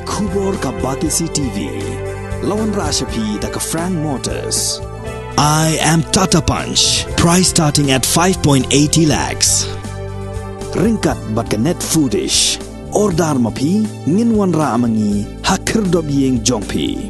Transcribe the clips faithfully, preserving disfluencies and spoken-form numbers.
Khubor ka Batesi T V. La wanrah sha phi da ka Frank Motors. I am Tata Punch. Price starting at five point eighty lakhs. Ryngkat bad ka Net Foodish. Order ma phi, ngin wanrah ma ngi ha khyrdop ïing jong phi.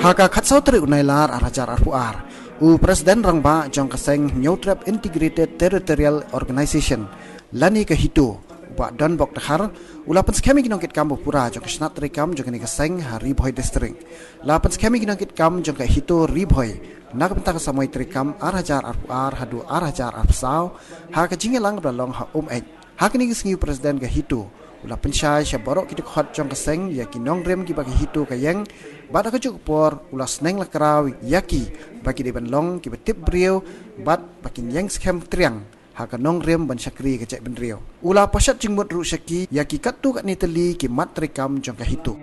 Ha ka khatsaw tarik u Nailar ar hajar arphew ar, u President Rangbah jong ka seng Hynñiewtrep Integrated Territorial Organization, lane ka HITO, u Bah Donbok Dkhar, u la pynskhem ïa ki nongkitkam ba pura jong ka shnat treikam jong kane ka seng ha Ri Bhoi District. La pynskhem ïa ki nongkitkam jong ka HITO Ri Bhoi na ka bynta ka samoi treikam ar hajar arphew ar haduh ar hajar arphew saw, ha ka jingïalang ba la long ha Umeit. Ha kane ka sngi u President ka HITO u la pynshai sha baroh ki dkhot jong ka seng ïa ki nongrim kiba ka HITO ka ïeng, bad ha kajuh ka por u la sneng la kraw ïa ki ba ki dei ban long kiba tip briew bad ba kin ïeng skhem triang ha ka nongrim ban shakri ka jaitbynriew. U la pynshai jingmut ruh sha ki ïa ki katto katne tylli ki mat treikam jong ka HITO.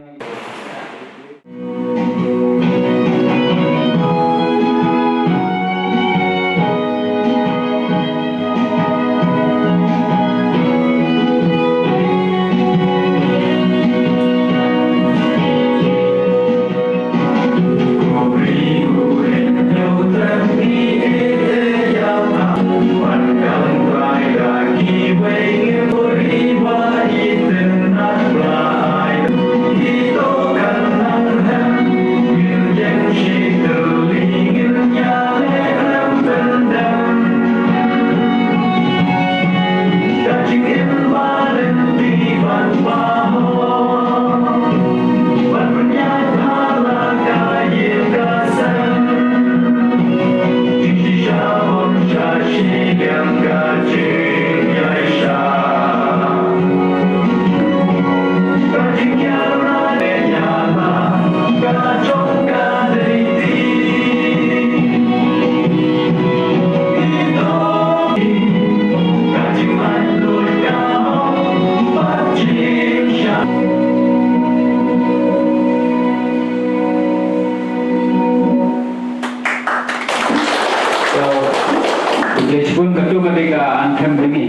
Katto katne ka anthem jong ngi.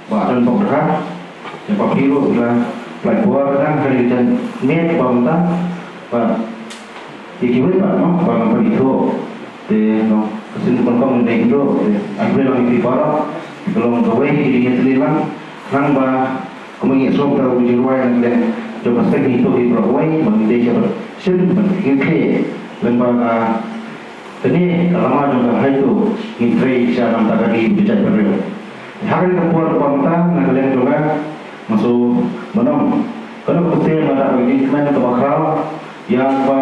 Ba don bok ka, ïa ba phi ruh la pynlait bor dang ha ri jan miet ba mynta, ba ïa kiwei pat mo ba ngam pynithuh. Te no, ka sien kong kong dei kito, te ai khublei lang ïa phi baroh, ka long kawei ka jingïatylli lang, khnang ba kumba ngi ïohsngew da u jingrwai na ka liang jong ka seng HITO hi baroh kawei, ba ngi dei shibun sien ban ïakhih lem bad ka Kane ka lama jong ka HITO ngin trei sha na ka bynta ka ri bad ka jaitbynriew. Ha kane ka por ba mynta na ka liang jong nga nga shu ban ong, kano ka ktien lada ka jingkmen kaba khraw ïa ba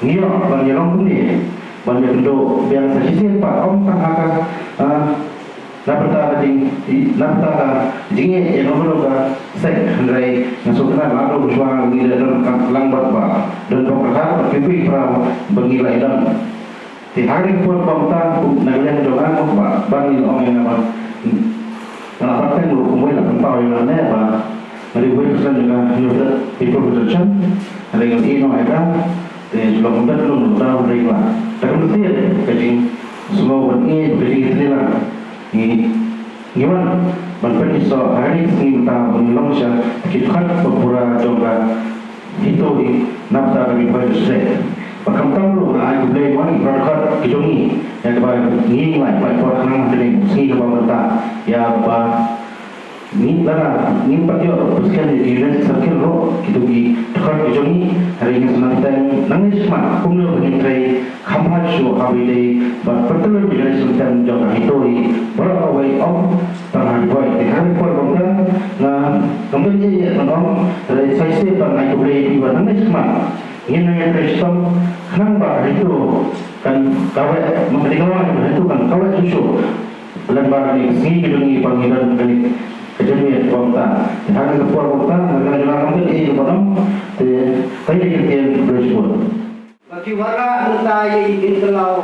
ngi ïoh ban ïalong kumne ban ïakynduh biang sa shisien pat, ym tang ha ka, ah, Na bynta ka jing, na bynta ka jingeh ïa kano kano ka seng, hynrei nga sngewtynnat lada shuwa ngi la don ka lang bad ba don bok rhah bad kiwei para ba ngi la ïadon. Te ha kane ka por ba mynta kum na ka liang jong nga ba ban ngin ong ïa nga ba nga la pat teng ruh kumwei la pynpaw ïa nga ne ba nga dei uwei u president jong ka Hynñiewtrep People Federation, hynrei ngan ïeh noh ïa ka. Te shu long kumta, long kumta hynrei nga la da ka mynsiem ka jingsngew ban ïeit, ka jingïatylli lang. Ngi, ngi wan ban pynïasoh ha kane ka sngi mynta ban long sha ki dkhot ba pura jong ka HITO hi na bynta ka Ri Bhoi District. Bad khamtam ruh nga ai khublei mo ïa ki para dkhot ki jong ngi ïa kaba ngi ngi la pynlait por khnang ha kane ka sngi kaba mynta ïa ba Ngi lada ngim pat ïoh pynskhem ïa ki United Circle ruh, kito ki dkhot ki jong ngi, hynrei ngin sa nang teng nangne shakhmat kumno ba ngin trei kham bha shuh ha ba ïadei bad pyntyllun ïa ka jingïaseng jong ka HITO hi baroh kawei, ym tang ha Ri Bhoi. Te ha kane ka por ba mynta nga ngam don ei ei ban ong, hynrei sa shisien pat nga ai khublei ïa phi ba nangne shakhmat ngin nang ïatrei shitom khnang ba ka HITO kan kaweh, ma ka dei ka lama jong ka HITO kan kaweh shuh shuh. Lem bad kane ka sngi ka jong ngi ba ngi don kane ka jingmut ba mynta. Te ha kane ka por ba mynta nga kyrpad ïa phi ïa ka ban ong, te kane ka ktien khublei shibun. Ba ki wanrah mynta ïa i Diengkyllaw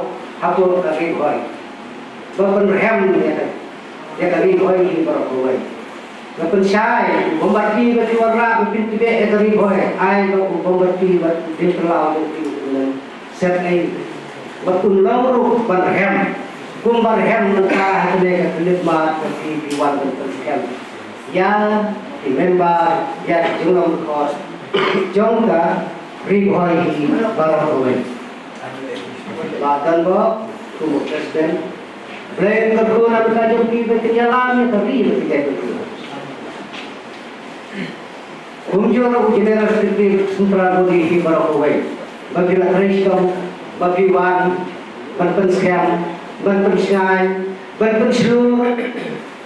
hapoh ka Ri Bhoi ba pynrhem ïa ka. Te ka Ri Bhoi hi baroh kawei. Nga pynshai, u Mombati ba ki wanrah ba pyntbeh ïa ka Ri Bhoi, ai ba u Mombati ba dei pynlaw jong ki u nang sep ei. Bad un long ruh ban rhem, kumba rhem mynta ha kane ka khyllipmat ba ki, ki wan ban pynskhem ïa ki member, ïa ki jinglong dkhot jong ka Ri Bhoi hi baroh kawei. Ba don bok kum u president, Blei un kyrkhu na ka bynta jong phi ba kin ïalam ïa ka ri ba phi dei ban kyrkhu. Kumjuh ruh u General Secretary Central Body hi baroh kawei, ba phi la trei shitom, ba phi wan ban pynskhem, ban pynshngaiñ, ban pynshlur,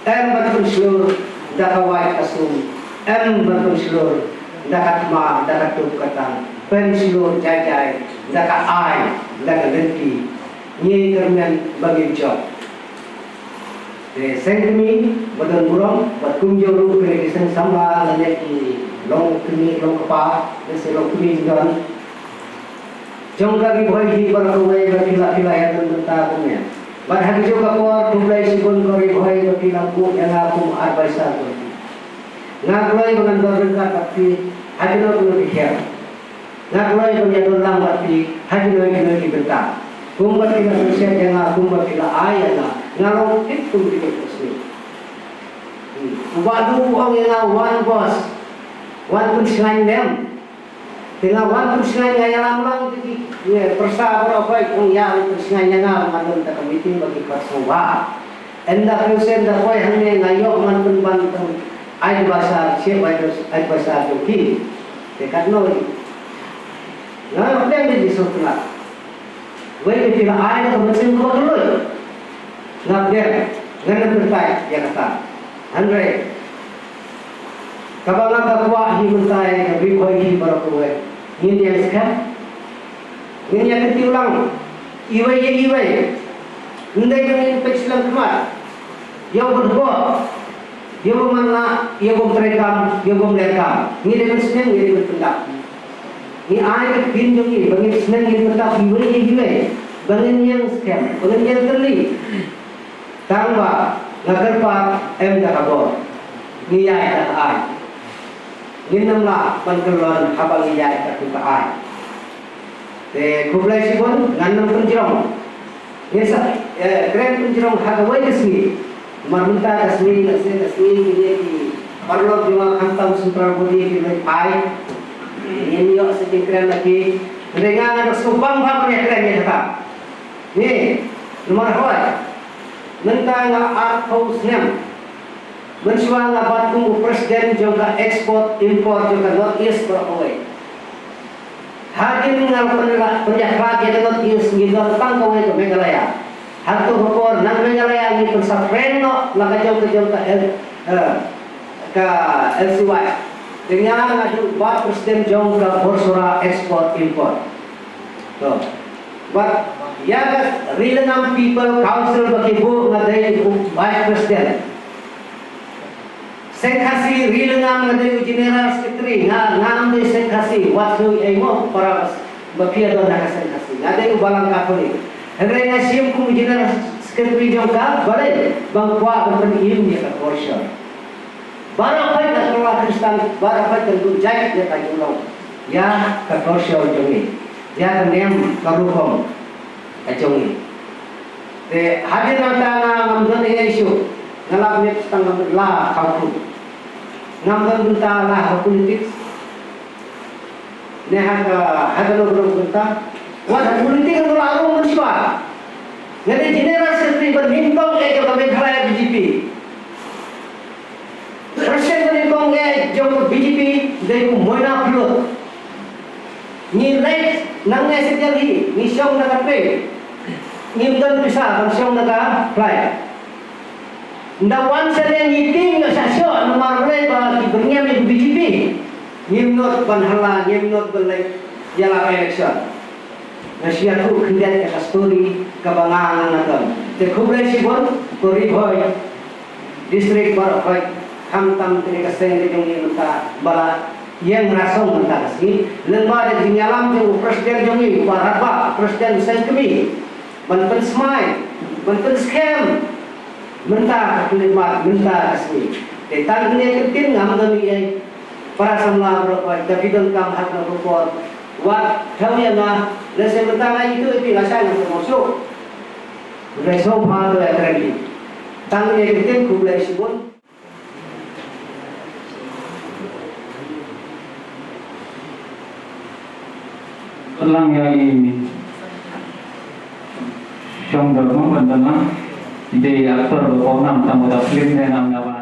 em ban pynshlur da ka wait ka sum, em ban pynshlur da ka thma, da ka tup ka tang, pynshlur jai jai da ka aiñ, da ka lynti. Ngi kyrmen ba ngin jop. Te seng kmie ba don burom, bad kumjuh ruh kine ki seng samla lane ki long kmie long kpa, lane ki long kmie jong don jong ka Ri Bhoi hi baroh kawei ba phi la, phi la ïadon bynta kumne. Bad ha kajuh ka por khublei shibun ko Ri Bhoi ba phi la buh ïa nga kum advisor jong phi. Nga kloi ba ngan don ryngkat bad phi ha kino kino ki khep. Nga kloi ban ïadon lang bad phi ha kino kino ki bynta. Kumba phi la sngewsih ïa nga, kumba phi la ai ïa nga, nga long fit kum kito ki sngewsih. Hmm. U Bah Duh u ong ïa nga, wan boss, wan pynshngaiñ lem. Te nga wan pynshngaiñ, nga ïalam lang te ki, ngi pyrsa baroh, ong ïa pynshngaiñ ïa nga, nga don ta ka meeting ba ki khot sngewbha. Ynda phi shem da poi hangne nga ïoh man pynban tang advisor, chief advisor jong ki. Te katno nga pdiang da jingsngewtynnat. Wei phi la ai ka mynsiem kaba kylluid. Nga pdiang, ngan ym pyntait ïa kata. Hynrei kaba nga kwah hi mynta ïa ka Ri Bhoi hi baroh kawei, ngin ïa skhem. Ngin ïa kyntiew lang iwei ïa iwei. Ym dei ba ngin peit shlem khmat. Ïa u bad bok, ïa u man la, ïa u trei kam, ïa u leh kam. Ngi dei ban sneng, ngi dei ban pyndap. Ngi ai ka ktien jong ngi ba ngin sneng, ngin pyndap iwei ïa iwei, ba ngin ïeng skhem, ba ngin ïeng kylli. Tang ba nga kyrpad em da ka bor, ngi ïaid da ka aiñ. Ngin ym lah ban kyllon haba ngi ïaid da ka aiñ. Te khublei shibun, ngan ym pynjrong. Ngin sa, eh, kren pynjrong ha kawei ka sngi. Namar mynta ka sngi, ka sngi, ka sngi kine ki paralok jong nga khamtam Central Body ki leit phai. Ngin ïoh sa jingkren la ki. Hynrei nga nga sngewbang bha ban ïakren ïa kata. Ni, namar hooid, mynta nga arphew snem. Mynshuwa nga bat kum u president jong ka export import jong ka North East baroh kawei. Hadien nga la pynïakhlad ïa ka North East, ngi don tang kawei ka Meghalaya. Hato ka por na Meghalaya ngi pynsaphrang noh la ka jong ka jong ka L, eh, ka L C Y. Te nga nga dei u vice president jong ka Borsora export import. To. Bad ïa ka Rilangam People Council ba ki buh nga dei u vice president. Seng Khasi Rilangam nga dei u general secretary, nga ngam dei Seng Khasi, wat shu ei mo para ba phi ïadon ha ka Seng Khasi. Nga dei u balang Katholik. Hynrei nga shim kum u general secretary jong ka, balei, ba nga kwah ban pynim ïa ka Korsor. Baroh peit na ka Khristan, baroh peit kan duh jait ïa ka jinglong ïa ka Korsor jong ngi, ïa ka niam ka rukom ka jong ngi. Te hadien nangta nga ngam don ei ei shuh, nga lap miet tang ngam la khaw pun. Ngam don bynta la ha politics. Ne ha ka, ha ka nongkrong bynta. Wat ha politics ngam la rung mynshuwa. Nga dei general secretary ba nyngkong eh jong ka Meghalaya B J P. President ba nyngkong eh jong ka B J P dei u Moina Phlur. Ngi leit nangne sha Delhi, ngi shong na ka train. Ngim don pisa ban shong na ka flight. Ynda wan sha ne ngi tieng noh shah shoh namar balei ba ki byrngem ïa ka B J P. Ngim nud ban halla, ngim nud ban leit ïalap election. Nga shu ïathuh khyndiat ïa ka story kaba nga nga nga don. Te khublei shibun ko Ri Bhoi. District baroh khoit, khamtam kane ka seng ka jong ngi mynta ba la ïeng rasong mynta ka sngi. Lyngba da ka jingïalam jong u president jong ngi, u Bah Radbah, president seng kmie, ban pynsmai, ban pynskhem. Mynta ka khyllipmat, mynta ka sngi. Te tang kine ki ktien ngam don ei ei. Para samla baroh, wat da phi donkam ha kano ka por, wat thaw ïa nga, lehse mynta nga ithuh ïa phi, nga shah, nga sngewsuk. Khublei shibun, to ïa kren ki. Tang kine ki ktien, khublei shibun. Lang ïa i shong da mo ban da lang. I dei actor ba ko nam tang da film ne nam na ba.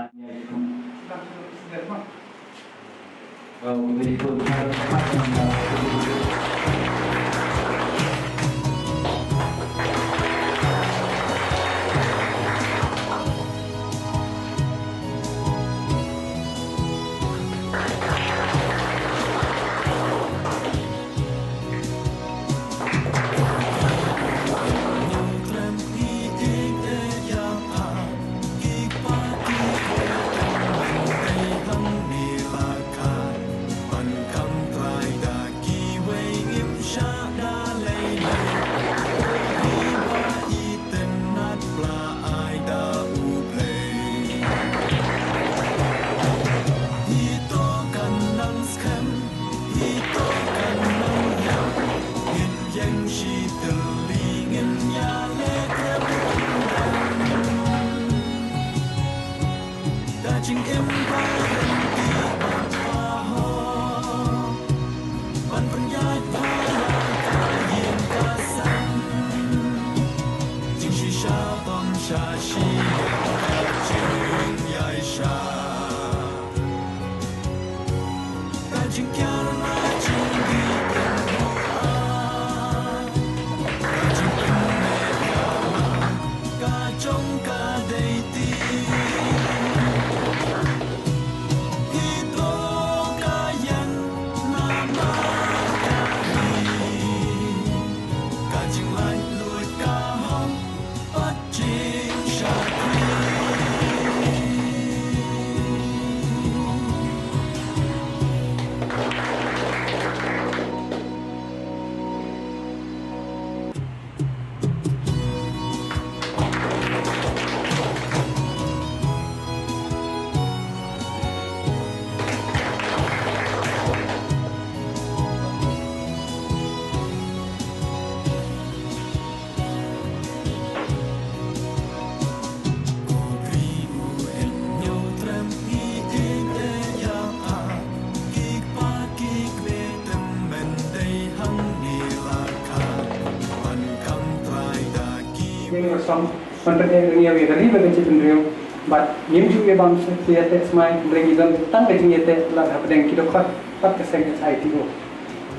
Ïeng rasam, ban pyneh ïa ka ri ba ka jingïarap, bad ngim ju ïa bam sha ka ïateh smai, hynrei ngi don tang ka jingïateh lad hapdeng ki dkhot bad ka seng H I T O.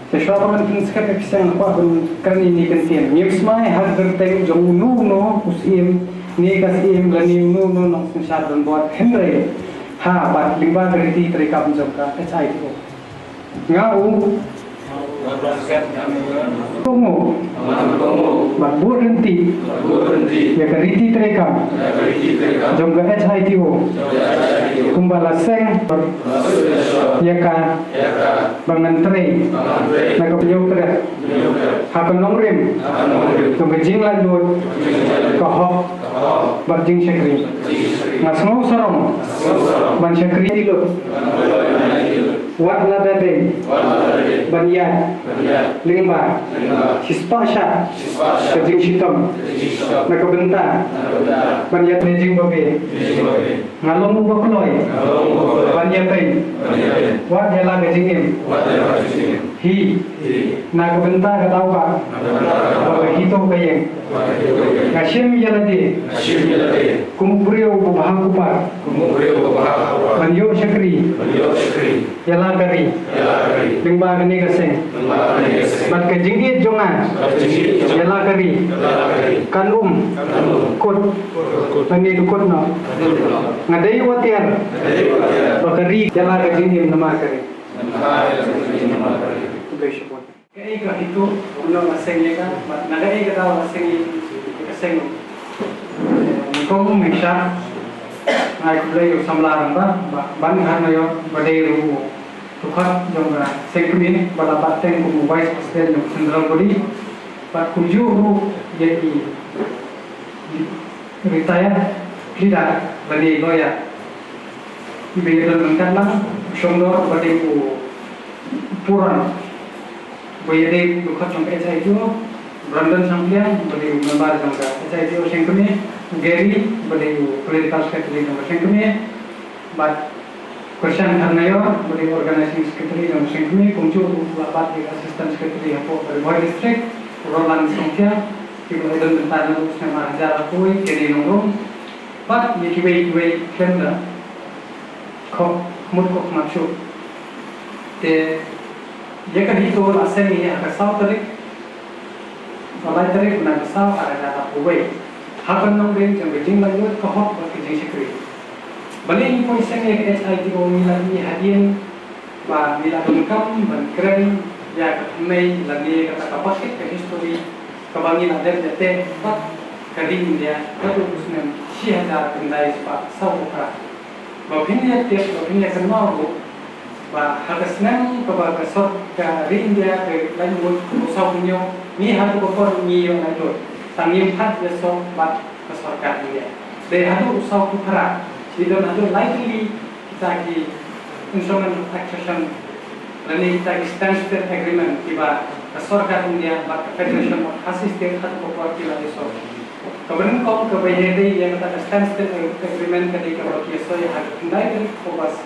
Te shuwa ba ngan pynskhem ïa ka seng, nga kwah ban kren ïa kane ka ktien. Ngim smai ha ka kyrteng jong uno uno u syiem ne ka syiem lane uno uno u nongsynshar donbor, hynrei ha bad lyngba ka riti treikam jong ka H I T O. Nga u Kohnguh. Bad bud ryntih ïa ka riti treikam jong ka H I T O. Kumba la seng ïa ka ba ngan trei na ka pynïoh trei ha ka nongrim jong ka jinglaitluid, ka hok bad jingshakri. Nga sngew sarong ban shakri lut, wat la da dei ban ïaid lyngba shispah shah ka jingshitom na ka bynta ban ïaid ne jingbabe. Nga long u ba kloi ban ïapeiñ wat ïa la ka jingim hi na ka bynta ka daw ba ka hito ka ïeng. Nga shim ïa lade kum u briew uba bha kupar ban ïoh shakri ïa la ka ri lyngba kane ka seng. Bad ka jingïeit jong nga ïa la ka ri kan ym kut lane dukut noh. Nga dei u atiar ba ka ri ïa la ka jingim namar ka ri. Khublei shibun. Kaei ka hito, kumno la seng ïa ka, bad na kaei ka daw la seng ïa ka seng. Kong Mengshar, nga ai khublei ïa u samla rangbah, ba, ban khan na ïoh ba dei ruh u dkhot jong ka seng kmie, ba la bat teng kum u vice president jong ka central body, bad kumjuh ruh ïa i retired Leader lane lawyer. Iba ïadon ryngkat lang, Shongdor ba dei u Puran, ba ïadei u dkhot jong ka H I T O, Brandon Sangpliang ba dei u member jong ka H I T O Shengkmie, u Gary ba dei u political secretary jong ka Shengkmie, bad Krishan Kharnayor ba dei u organizing secretary jong ka Shengkmie, kumjuh u la bat ïa ka assistant secretary hapoh ka Ri Bhoi district, u Roland Songthia, kiba la don bynta naduh u snem ar hajar arphew wei, kane nongrum. Bad ïa kiwei kiwei khlem da khop mut khop mat shuh. Te ïa ka HITO la seng ïa ha ka saw tarik, ba lai tarik bnai ba saw ar hajar arphew wei. Ha ka nongrim jong ka jinglaitluid ka hok bad ka jingshakri. Balei ngi poi seng ïa ka H I T O, ngi la ïohi hadien ba ngi la donkam ban kren ïa ka thymmei lane kata ka bucket ka history kaba ngi la dep ïa te bad ka ri India naduh u snem shi hajar khyndai spah saw phew phra. Ba phin ïa tip, ba phin ïa kynmaw ruh ba ha ka snem kaba ka sor ka ri India ka laitluid u sawphew hynñiew, ngi ha tu ka por ngi ïoh laitluid. Tang ngim pat ïasoh bad ka sorkar India. Dei haduh u sawphew phra, ngi don haduh lai tylli kita ki instrument of accession lane kita ki standstill agreement kiba ka sorkar India bad ka Federation of Khasi State ha tu ka por ki la ïasoh. Kaba nyngkong kaba ïadei ïa kata ka standstill agreement ka dei kaba ki ïasoh ïa ha ka khyndai tarik August.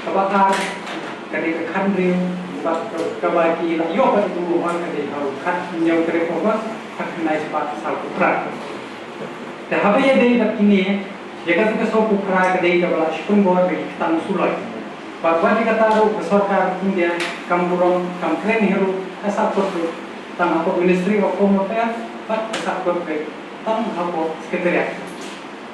Kaba ar ka dei ka khathynriew, bad kaba ki la ïoh ka dei ka mohor ka dei ha u khathynñiew tarik August, ha ka khyndai spah saw phew phra. Te haba ïadei bad kine, ïa kata ka saw phew phra ka dei kaba la shipyngor da ki ktang suloi. Bad wat ïa kata ruh ka sorkar India kam burom, kam kren hi ruh, ka sahkut ruh tang hapoh Ministry of Home Affairs bad ka sahkut ruh tang hapoh Secretariat.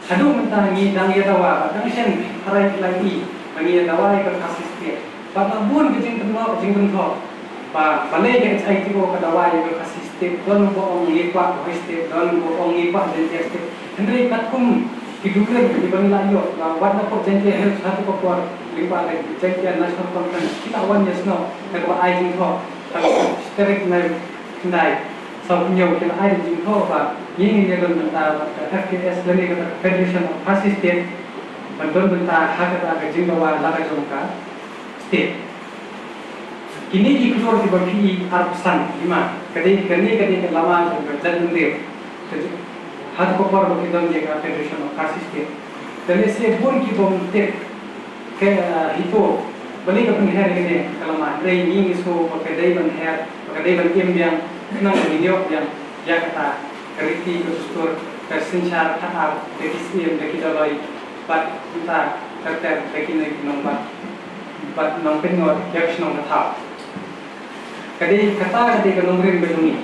Haduh mynta ngi dang ïa dawa, ba dang shen harai ki lai i ba ngi ïa dawa ïa ka Khasi State. Ba la bun ka jingkynnoh jingkynthoh ba balei ka H I T O ka dawa ïa ka Khasi State, don ba ong ngi kwah Bhoi State, don ba ong ngi kwah Jaintia State. Hynrei katkum ki dukrim kiba ngi la ïoh, ba wat na pdeng Jaintia Hills ha tu ka por lyngba ka Jaintia National Conference ki la wan ïasnoh da kaba ai jingthoh. Tarik nai khyndai saw phew hynñiew ki la ai jingthoh ba ngi ngin ïa don bynta bad ka F K S lane ka Federation of Khasi State ban don bynta ha kata ka jingdawa la ka jong ka state. Kine ki khlur kiba phi i arphew san, hima ka dei, kane ka dei ka lama jong ka jaitbynriew. Ka ju-, ha ka por ba ki don ïa ka Federation of Khasi State. Te lehse bun ki bym tip ka, ah, HITO, balei ka pynher ïa kane ka lama, hynrei ngi ngi sngew ba ka dei ban her, ba ka dei ban im biang, khnang ba ngin ïoh biang ïa kata ka riti ka dustur, ka synshar khatar da ki syiem, da ki dolloi, bad kumta ter ter da ki nongbat, bad nongpynngor ïa ka shnong ka thaw. Ka dei kata ka dei ka nongrim ka jong ngi.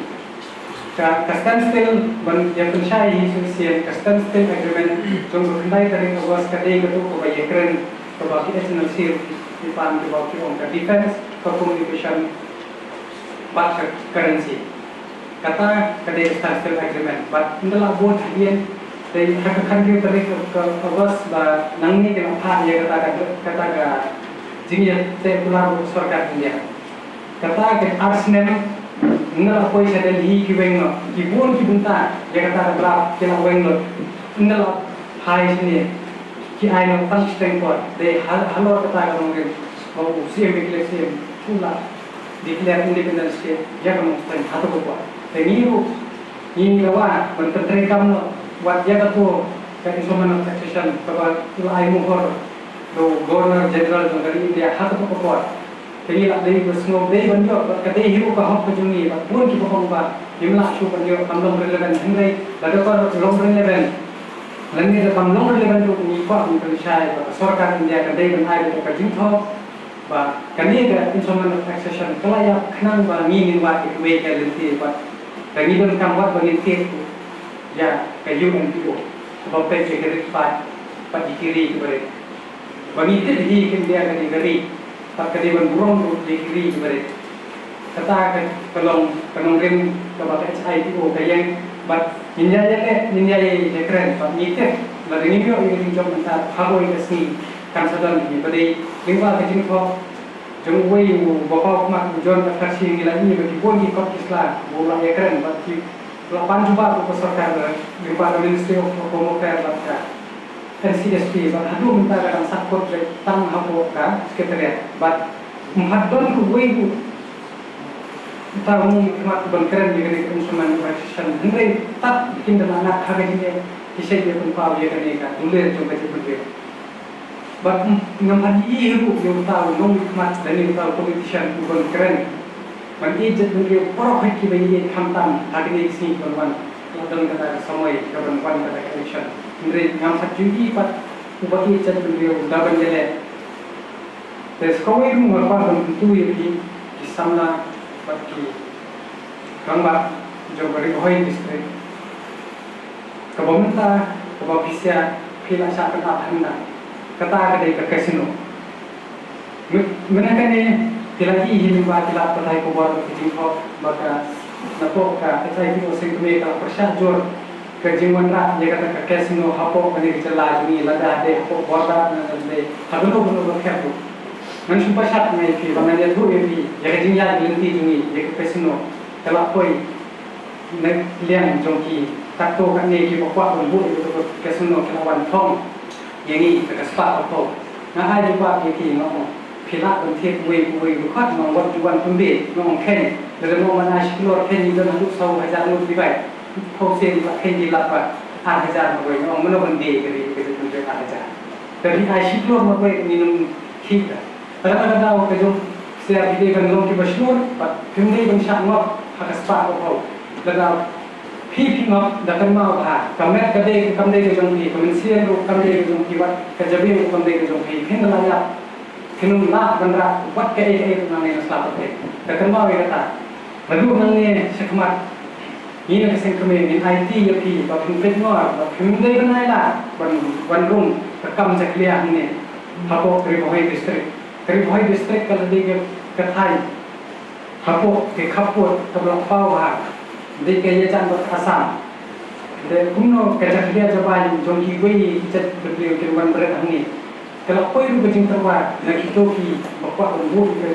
Ka, ka standstill ban ïa pynshai hi shisien, ka standstill agreement jong ka khyndai tarik August ka dei katu kaba ïakren kaba ki H N L C ki pan kaba ki ong ka defense, ka communication bad ka currency. Kata ka dei ka standstill agreement. Bad ynda la bud hadien, dei ha ka khathynriew tarik ka August ba nangne ki la phah ïa kata ka, kata ka jingïateh kular u sorkar India. Kata ka ar snem, nga la poi sha Delhi ki weng noh, ki bun ki bynta ïa kata ka draft ki la weng lut. Nga la phai shane, ki ai noh tang shiteng por, dei ha-, halor kata ka nongrim ba u Syiem Wycliffe Syiem u la declare independence state ïa ka Nongstoiñ ha katu ka por. Te ngi ruh ngi dawa ban pyntreikam noh wat ïa katu ka Instrument of Accession kaba u la ai mohor da u Governor General jong ka ri India ha katu ka por. Te ngi la dei ba sngewdei ban ïoh, bad ka dei hi ruh ka hok ka jong ngi, bad bun kiba ong ba ngim lah shuh ban ïoh, kam long relevant, hynrei lada ka long relevant lane lada kam long relevant ruh ngi kwah ban pynshai ba ka sorkar India ka dei ban ai ruh ka jingthoh ba kane ka Instrument of Accession ka la ïap khnang ba ngi ngin wad ïa kiwei ki lynti, bad ba ngi donkam wad ba ngin tied ïa ka U N P O kaba peit ïa ki rit paid bad ïa ki ri kiba rit. Ba ngi tip hi ka India ka dei ka ri, bad ka dei ban burom ruh ïa ki ri kiba rit. Kata ka, ka long ka nongrim kaba ka H I T O ka ïeng, bad ngin ïa ïaleh, ngin ïa ïakren, bad ngi tip lada ngim ïoh ïa ka jingjop mynta, ha kawei ka sngi kan sa don hi ba dei lyngba ka jingthoh jong uwei uba paw khmat, u John F. Kharshi, ngi la ïohi ba ki bun ki kot ki sla ba u la ïakren bad ki La pan jubab ka sorkar, lyngba ka Ministry of Home Affairs bad ka N C S P, bad haduh mynta ka dang sahkut leh tang hapoh ka Secretariat. Bad ym pat don kawei ruh uta u nongmihkhmat ban kren ïa kane ka Instrument Repatriation. Hynrei tad kin da la ngat ha ka jingeh, ki shait ïa pynpaw ïa kane ka dulir jong ka jaitbynriew. Bad ngam pat ïohi ruh ïa uta u nongmihkhmat lane uta u politician u ban kren ban ïeit jaitbynriew baroh hi kiba ïeit, khamtam ha kine ki sngi ban wan. La don kata ka samoi ka ban wan kata ka election. Hynrei ngam pat ju ïohi pat uba ïeit jaitbynriew da ban ïaleh. Te sa kawei ruh nga kwah ban kyntu ïa phi ki samla bad ki rangbah jong ka Ri Bhoi District. Kaba mynta, kaba phi sha, phi la shah pynap hangta. Kata ka dei ka casino. Myn-, mynta kane phi la ïohi hi lyngba ki lad pathai khubor ki jingthoh ba ka, napoh ka H I T O Sengkmie ka la pyrshah jur ka jingwanrah ïa kata ka casino hapoh kane ka jylla jong ngi, lada dei hapoh border ne lada dei ha kano kano ka khyrdop. Ngan shu pyrshah ngai ïa phi ba ngan ïathuh ïa phi ïa ka jingïaid lynti jong ngi ïa ka casino. Ka la poi na liang jong ki, katto katne kiba kwah ban buh ïa ka casino ki la wan thong ïa ngi da ka spah ka phew. Nga ai jubab ïa ki, nga ong phi lah ban thied uwei pa uwei, dkhot nga ong wat ju wan pynbeit, nga ong kheiñ, lada mo man ai shi klur kheiñ ngi don haduh saw hajar ngut, phi bai phew sien, la kheiñ ki lap ba ar hajar marwei, nga ong mano ban die ka ri ka jong phi ar hajar. Lada phi ai shi klur marwei ngin ym thied da. Lada ka daw ka jong C R P D ban long kiba shlur, bad phim dei ban shah ngop ha ka spah ka phew. Lada phi phi ngop da kynmaw bha, ka met ka dei, kam dei ka jong phi, ka mynsiem ruh kam dei ka jong phi, wat ka jabieng ruh kam dei ka jong phi, phin da la ïap, phin ym lah ban rah wat kaei kaei ruh nangne na sla pyrthei. Da kynmaw ïa kata. Haduh nangne shakhmat ngi na ka Seng Kmie ngin aiti ïa phi ba phin peit ngor, ba phim dei ban ailad ban, ban rung ka kam jakhlia hangne hapoh Ri Bhoi District. Ka Ri Bhoi District ka la dei ka, ka thaiñ hapoh ka khappud kaba la paw bha, dei ka ïajan bad Assam. Te kumno ka jakhlia jabieng jong kiwei ki jaitbynriew kin wan bret hangne. Ka la poi ruh ka jingtyrwa na kito kiba kwah ban buh ïa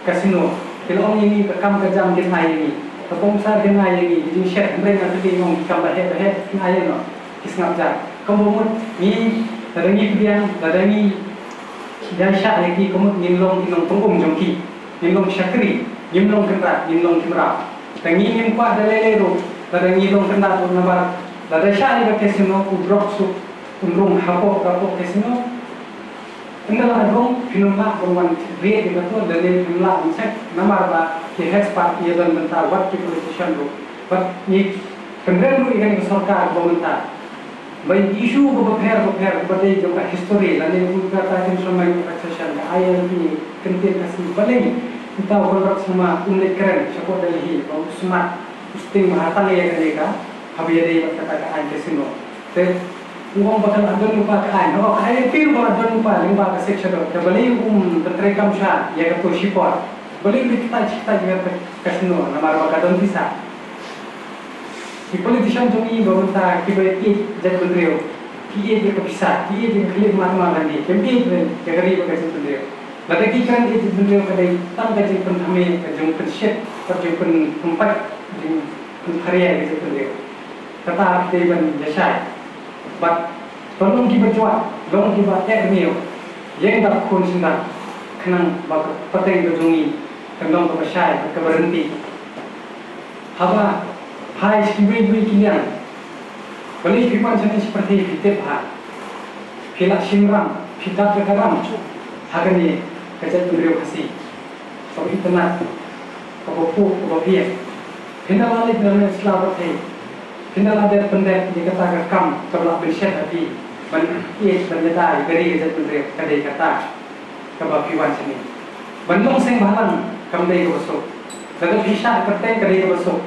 ka casino. Ki la ong ïa ngi ka kam ka jam kin ai ïa ngi, ka sponsor kin ai ïa ngi, ka jingshet, hynrei nga kylli, nga ong ki kam ba heh ba heh kin ai ïa no, ki sngap jar. Kumba mut ngi, lada ngi pdiang, lada ngi ïaishah ïa ki, ka mut ngin long ki nongpyngum jong ki, ngin long shakri, ngim long kynrad, ngin long ki mraw. Te ngi ngim kwah da lei lei ruh lada ngi long kynrad ruh, namar lada shah ïa ka casino u drok suk un rung hapoh, hapoh casino. Ynda la rung phin ym lah ban wan rieh ïa kato, lane phin ym lah ban check, namar ba ki heh spah ïa don bynta wat ki politician ruh. Bad ngi kynrem ruh ïa kane ka sorkar ba mynta ba ïa ki issue kaba pher ba pher kaba dei jong ka history lane kumta ka Instrument Repatriation, ka I L P, kyntien Khasi, balei uta u Conrad Sangma um leit kren shapoh Delhi ba u smat, u sting bha tang ïa kane ka, haba ïadei bad kata ka aiñ casino. Te u ong ba ka la don lypa ka aiñ, haba ka aiñ phi ruh ba la don lypa lyngba ka Sixth Schedule, te balei um treikam shuwa ïa kato shipor? Balei um leit kyntait kyntait ïa ka casino namar ba ka don pisa? Ki politician jong ngi ba mynta kiba ïeit jaitbynriew, ki ïeit ïa ka pisa, ki ïeit ïa ka khlieh Mahatma Gandhi, kim ïeit ïa ka ri bad ka jaitbynriew. Lada ki kren ïeit jaitbynriew ka dei tang ka jingpynthame, ka jingpynshit, ka jingpyn, pynpait, jingpynpharia ïa ka jaitbynriew. Kata ki dei ban ïashai. Bad to long kiba juh, long kiba eh rmiaw, ïeng dap khun shynrang, khnang ba ka pateng ka jong ngi kan long kaba shai bad kaba ryntih. Haba phai sha kiwei kiwei ki liang, balei phi wan shane sha pyrthei, phi tip bha, phi la shim ram, phi dap da ka ram ha kane ka jaitbynriew Khasi kaba itynnad, kaba phuh, kaba phieng. Phin da la leit na sla pyrthei, phin da la dep pyndep ïa kata ka kam kaba la pynshet ha phi ban ïeit ban ïada ïa ka ri ka jaitbynriew, ka dei kata kaba phi wan shane. Ban long seng bhalang kam dei kaba suk. Lada phi shah kyrteng ka dei kaba suk.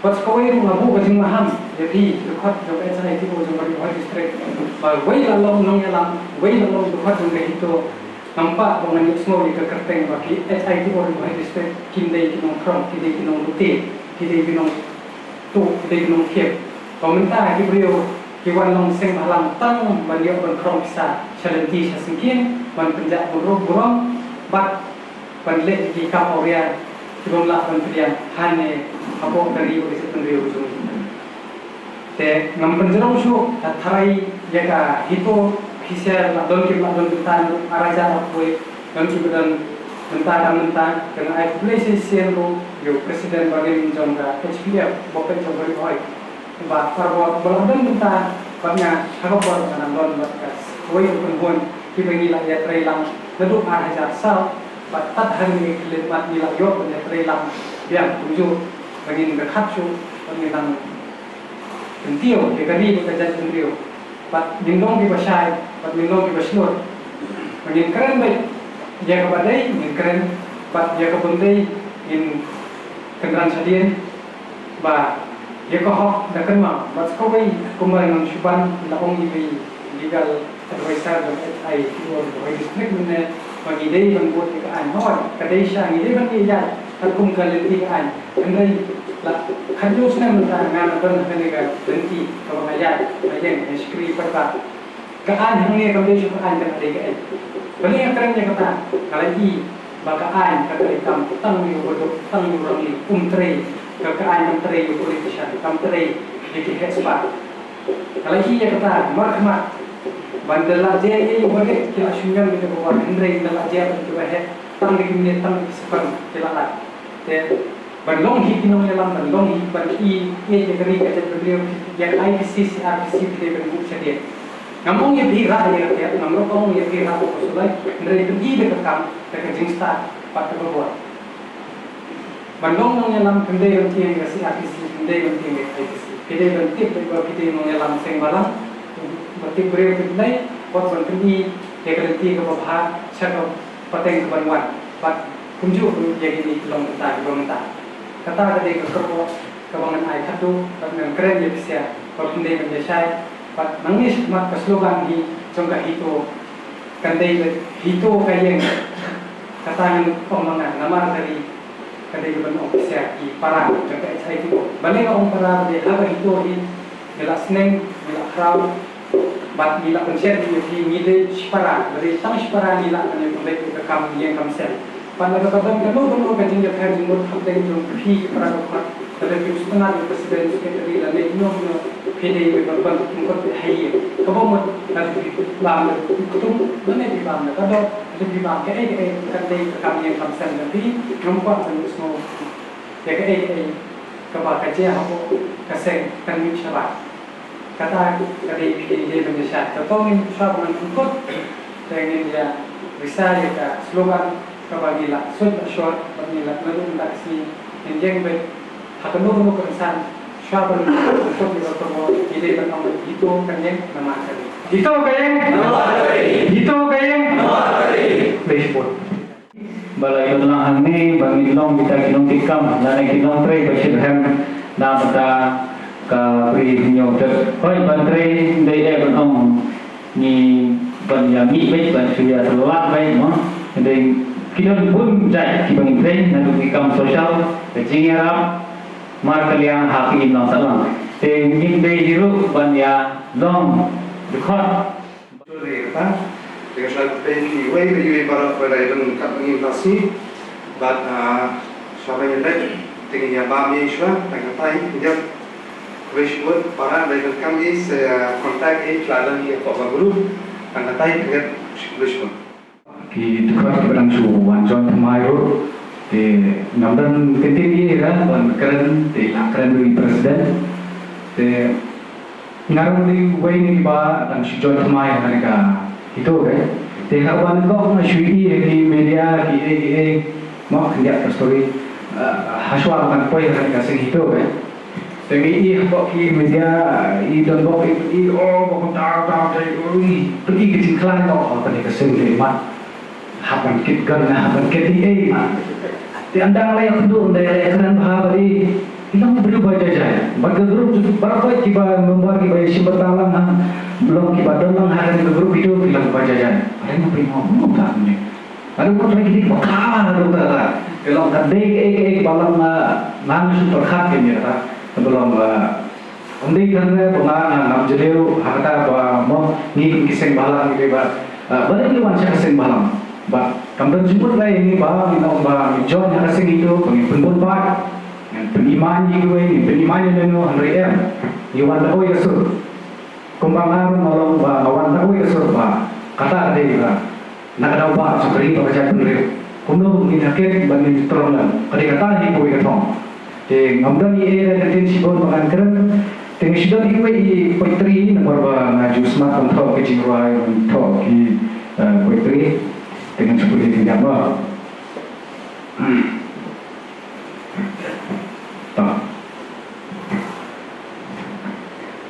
Bad sa kawei ruh nga buh ka jingmaham ïa phi, dkhot jong ka H I T O jong ka Ri Bhoi District, ba wei la long nongïalam, wei la long dkhot jong ka HITO, namar ba ngan ïohsngew ïa ka kyrteng ba ki H I T O Ri Bhoi District kim dei ki nongphrong, ki dei ki nonglute, ki dei ki nong tuh, ki dei ki nongthiep. Ba mynta ki briew ki wan long seng bhalang tang ban ïoh ban khrong pisa sha lynti sha syngkien, ban pynjah burom burom bad ban leh ki kam awria Ki bym lah ban pdiang hangne hapoh ka ri bad ka jaitbynriew jong ngi. Te ngam pynjrong shuh, la tharai ïa ka HITO, phi sngewthuh la don kiba la don bynta naduh ar hajar arphew, don kiba don bynta tang mynta, te nga ai khublei shisien ruh ïa u president barim jong ka H P F, Bapeit Johari Bhoi. Ba harbor ba la don bynta bad nga ha ka por nga nang don bad ka kawei ka kynhun kiba ngi la ïatrei lang naduh ar hajar saw bad tad hangne ka khyllipmat ngi la ïoh ban ïatrei lang biang kumjuh ba ngin pyrkhat shuh bad ngin nang kyntiew ïa ka ri bad ka jaitbynriew bad ngin long kiba shai bad ngin long kiba shlur. Ba ngin kren beit ïa kaba dei ngin kren bad ïa kaba ym dei ngin kynran shadien. Ba ïa ka hok da kynmaw bad sa kawei kumba nga ong shuh ban la ong ïa i legal advisor jong H I T O Bhoi District mynne ba ngi dei ban bud ïa ka aiñ, hooid ka dei sha ngi dei ban ïaid katkum ka lynti ka aiñ. Hynrei la khathynñiew snem mynta nga la don ha kane ka lynti kaba nga ïaid, nga ïeng, nga shakri paidbah. Ka aiñ hangne kam dei shuh ka aiñ, ka dei kaei. Balei nga kren ïa kata? Nga la i ba ka aiñ ka treikam tang ïa u baduk, tang ïa u rangli, um trei. Ka, ka aiñ kam trei ïa u politician, kam trei ïa ki heh spah. Nga la i ïa kata markhmat. Ban da la jia ïa u baduk ki la shu ñion ïa ka bor, hynrei da la jia ïa ki ba heh tang da ki minit, tang da ki second ki la lait. Te ban long hi ki nongïalam, ban long hi ban i ïa ka ri ka jaitbynriew, ïa ka I P C, C R P C phi dei ban buh shadien. Ngam ong ïa phi rah ïa ka, ngam ruh ong ïa phi rah ïa ka sulai, hynrei phi i da ka kam, da ka jingstad bad da ka bor. Ban long nongïalam phi dei ban tieng ïa ka C R P C, phi dei ban tieng ïa ka I P C. Phi dei ban tip ba phi dei nongïalam seng balang, ban tip briew phi dei, wat ban pyn-i ïa ka lynti kaba bha sha ka pateng kaban wan bad kumjuh ruh ïa kine ki long bynta kiba mynta. Kata ka dei ka kyrwoh kaba ngan ai khatduh bad ngan kren ïa phi sha ba phin dei ban ïa shai bad nangne shakhmat ka slogan hi jong ka HITO kan dei ba HITO ka ïeng. Kata ngan ong ma nga namar ka ri ka dei ban ong phi sha ki para jong ka H I T O. Balei nga ong para? Ba dei ha ka HITO hi ngi la sneng, ngi la khraw, bad ngi la pynshet ïa phi, ngi dei shipara, ngi dei tang shipara ngi la ban ïa pynleit ïa ka kam ïeng kam sem. Bad lada ka don kano kano ka jingïapher jingmut hapdeng jong phi ki para dkhot, lada phi u sngewtynnat ïa u president, secretary lane kino kino, phi dei ban ban pynkut ha ïing. Kaba mut lada phi bam da u ktung lane phi bam da ka doh, lada phi bam kaei kaei, kan dei ka kam ïeng kam sem jong phi. Ngam kwah ban ïohsngew ïa kaei kaei kaba ka jia hapoh ka seng kan mih shabar. Kata ka dei phi dei ban ïa shai. Te to ngin shuwa ban pynkut, te ngin ïa risa ïa ka slogan kaba ngi la suit la shor bad ngi la kynduh mynta ka sngi. Ngin ïeng beit ha kano kano ka rynsan shuwa ban pynkut ïa ka kyrwoh, ngi dei ban ong HITO kan ïeng namar ka ri. HITO ka ïeng. HITO ka ïeng. Khublei shibun. Ba la ïoh lang hangne ba ngin long kita ki nongtip kam lane ki nongtrei ba shitrhem na bynta ka Ri Hynñiewtrep. Hooid, ban trei ym dei eh ban ong ngi ban ïa mih beit, ban shu ïa tlot beit mo. Ym dei, ki don bun jait kiba ngin trei, naduh ki kam social, ka jingïarap markylliang ha ka imlang sahlang. Te ngim dei hi ruh ban ïa long dkhot. Te kata, te ka shuwa khublei phi uwei pa uwei baroh ba la ïadon kat ma ngi mynta ka sngi. Bad, ah, shuwa ban ïaleit, te ngin ïa bam ei shuwa, tang katai, ïa. Khublei shibun, para ba la ïadon kam ei, sa, ah, contact ei, shuwa don ïa ka group, tang katai, khublei shibun. Ki dkhot kiba dang shu wan join thymmai ruh, te ngam don kyntien ei ruh ban kren, te la kren ruh i president. Te nga ruh dei uwei na kiba dang shu join thymmai ha kane ka HITO, eh. Te haba nyngkong nga shu ïohi ha ki media kiei kiei, mo, khyndiat ka story, eh, hashwa ba ngan poi ha kane ka seng HITO, eh. Te ngi ïohi hapoh ki media, i donbok i, i, oh, ba kumta, ta, ta, ui, pynïoh ka jingkhlaiñ, oh, kane ka seng dei mat. Hap ban kit gun, hap ban kit ei ei ma. Te ynda la ïakynduh, ynda la ïakren bha bad i, i long briew ba jai jai. Bad ka group jong baroh kiba member kiba ïashim bynta lang ha, long kiba don lang ha kane ka group HITO ki long ba jai jai. Are ma phi mo, mo ka ne. Are mo try kini ba ka ha ro ka ka. Ka long ka dei ka ei ka ei ba long, ah, nang shu pyrkhat kini ka. Ka ba long, ah, Ym dei tang re ba nga ngam jylliew ha kata ba mo ngi kum ki seng bhalang ngi dei ba, ah, balei ngi wan sha ka seng bhalang. Ba kam don jingmut lai ïa ngi ba ngi ong ba ngi join ha ka seng itu ba ngi pynbun paid, ngi pyniman ïa kiwei, ngi pyniman ïa lano, hynrei em, ngi wan da kawei ka sur. Kumba nga ruh nga long ba nga wan da kawei ka sur ba kata ka dei ba na ka daw ba jong ka ri bad ka jaitbynriew. Kumno ngin ïakit bad ngin trong lem, ka dei kata hi kawei ka thong. Te ngam don ei ei ruh ka ktien shibun ba ngan kren. Te nga shu don iwei i poetry namar ba nga ju smat ban thoh ki jingrwai, ban thoh ki, eh, poetry. Te ngan shu pule ki jingkynmaw. Hmm. Ta.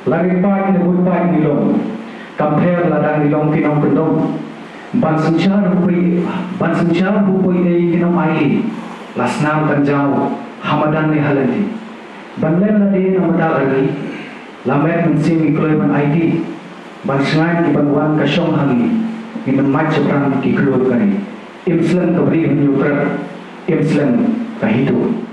La ri paid ne bun paid ngi long, kam pher lada ngi long ki nongkyndong. Ban synshar bapui, ban synshar bapui ei ki nong-aiti. La snam kan jaw ha madan ne ha lynti. Ban leh lade na bynta ka ri. La met mynsiem ngi kloi ban aiti. Ban shngaiñ ki ban wan ka shong ha ngi. Ngin ym mait shaphrang ki khlur ka ri. Im slem ka bri Hynñiewtrep. Im slem ka HITO.